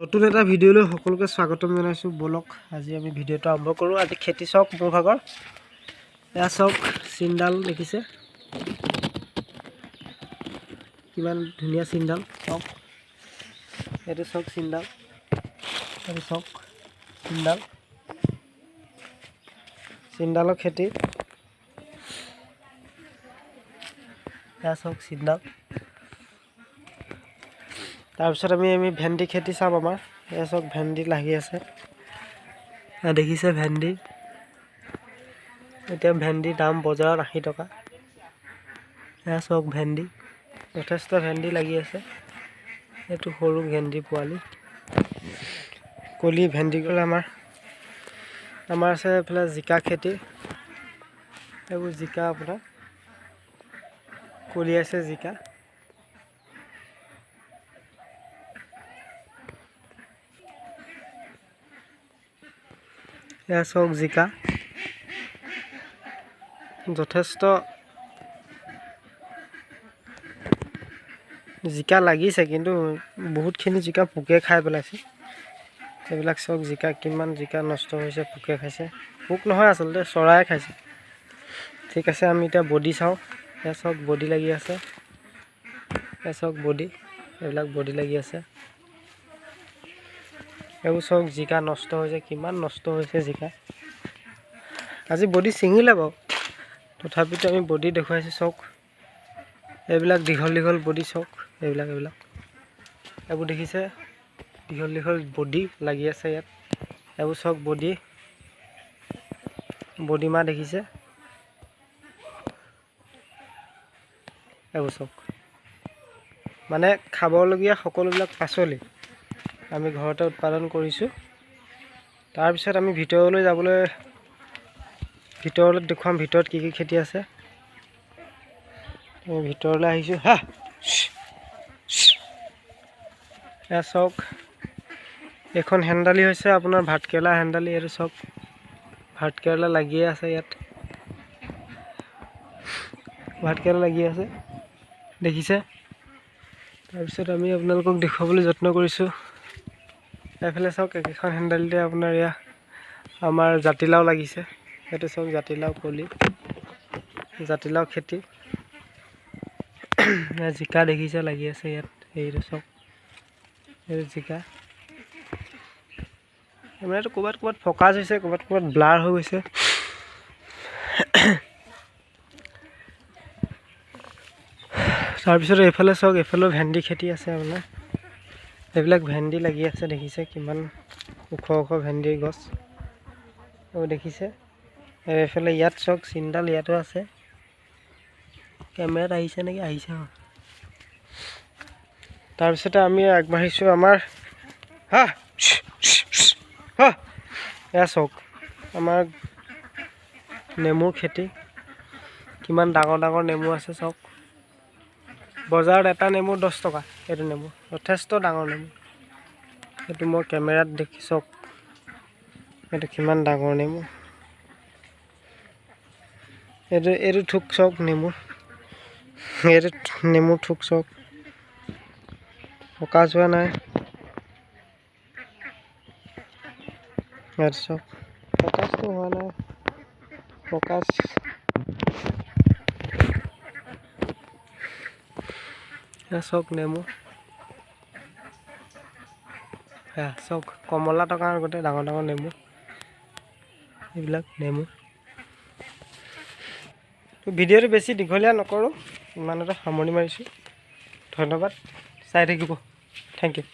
নতুন এটা ভিডিঅ'লৈ সকলোকে স্বাগতম জনাইছোঁ। ব'লক, আজি আমি ভিডিঅ'টো আৰম্ভ কৰোঁ। আজি খেতি চাওক মোৰ ভাগৰ। এয়া চাওক, চিনডাল দেখিছে, কিমান ধুনীয়া চিনডাল চাওক। এইটো চাওক চিনডাল, এইটো চাওক চিনডাল, চিনডালৰ খেতি। এয়া চাওক চিনডাল। তাৰপিছত আমি আমি ভেন্দি খেতি চাম আমাৰ। এয়া চাওক, ভেন্দি লাগি আছে, এয়া দেখিছে ভেন্দি। এতিয়া ভেন্দিৰ দাম বজাৰত 80 টকা। এয়া চাওক ভেন্দি, যথেষ্ট ভেন্দি লাগি আছে। এইটো সৰু ভেন্দি পোৱালি, কলি ভেন্দি গ'ল আমাৰ। আমাৰ আছে এইফালে জিকা খেতি, এইবোৰ জিকা আপোনাৰ কলি আছে জিকা। এয়া চাওক জিকা, যথেষ্ট জিকা লাগিছে, কিন্তু বহুতখিনি জিকা পোকে খাই পেলাইছে। এইবিলাক চাওক জিকা, কিমান জিকা নষ্ট হৈছে, পোকে খাইছে। পোক নহয়, আচলতে চৰায়ে খাইছে। ঠিক আছে, আমি এতিয়া বডি চাওঁ। এয়া চাওক বডি লাগি আছে, এয়া চাওক বডি, এইবিলাক বডি লাগি আছে। এইবোৰ চাওক জিকা নষ্ট হৈছে, কিমান নষ্ট হৈছে জিকা। আজি বডি ছিঙিলে বাৰু, তথাপিতো আমি বডি দেখুৱাইছোঁ। চাওক এইবিলাক দীঘল দীঘল বডি চাওক, এইবিলাক এইবিলাক এইবোৰ দেখিছে, দীঘল দীঘল বডি লাগি আছে ইয়াত। এইবোৰ চাওক বডি, বডিমাহ দেখিছে। এইবোৰ চাওক, মানে খাবলগীয়া সকলোবিলাক পাচলি আমি ঘৰতে উৎপাদন কৰিছোঁ। তাৰপিছত আমি ভিতৰলৈ যাবলৈ, ভিতৰলৈ দেখুৱাম ভিতৰত কি কি খেতি আছে। আমি ভিতৰলৈ আহিছোঁ। হা, এয়া চাওক, এইখন হেন্দালি হৈছে আপোনাৰ ভাতকেৰেলা হেন্দালি। এইটো চাওক, ভাতকেৰেলা লাগিয়ে আছে ইয়াত, ভাতকেৰেলা লাগি আছে দেখিছে। তাৰপিছত আমি আপোনালোকক দেখুৱাবলৈ যত্ন কৰিছোঁ। এইফালে চাওক, একেখন হেন্দালিতে আপোনাৰ এয়া আমাৰ জাতিলাও লাগিছে। সেইটো চাওক জাতিলাও কলি, জাতিলাও খেতি। জিকা দেখিছে লাগি আছে ইয়াত, এইটো চাওক, এইটো জিকা। মানে এইটো ক'ৰবাত ক'ৰবাত ফ'কাছ হৈছে, ক'ৰবাত ক'ৰবাত ব্লাৰ হৈ গৈছে। তাৰপিছত এইফালে চাওক, এইফালেও ভেন্দি খেতি আছে আপোনাৰ। এইবিলাক ভেন্দি লাগি আছে দেখিছে, কিমান ওখ ওখ ভেন্দিৰ গছ এইবোৰ দেখিছে। এইফালে ইয়াত চাওক চিনডাল ইয়াতো আছে। কেমেৰাত আহিছে নেকি? আহিছে। অঁ, তাৰপিছতে আমি আগবাঢ়িছোঁ আমাৰ। হা হা, এয়া চাওক আমাৰ নেমুৰ খেতি, কিমান ডাঙৰ ডাঙৰ নেমু আছে চাওক। বজাৰত এটা নেমু 10 টকা। এইটো নেমু যথেষ্ট ডাঙৰ নেমু, এইটো মই কেমেৰাত দেখি চাওক, এইটো কিমান ডাঙৰ নেমু। এইটো এইটো থোক চাওক নেমু, এইটো নেমু থোক চাওক, পকা যোৱা নাই। ইয়াত চাওক, ফ'কাছটো হোৱা নাই, ফ'কাছ। এয়া চাওক নেমু, সেয়া চাওক কমলা টকাৰ আগতে ডাঙৰ ডাঙৰ নেমু, এইবিলাক নেমু। ভিডিঅ'টো বেছি দীঘলীয়া নকৰোঁ, ইমানতে সামৰণি মাৰিছোঁ। ধন্যবাদ, চাই থাকিব। Thank you.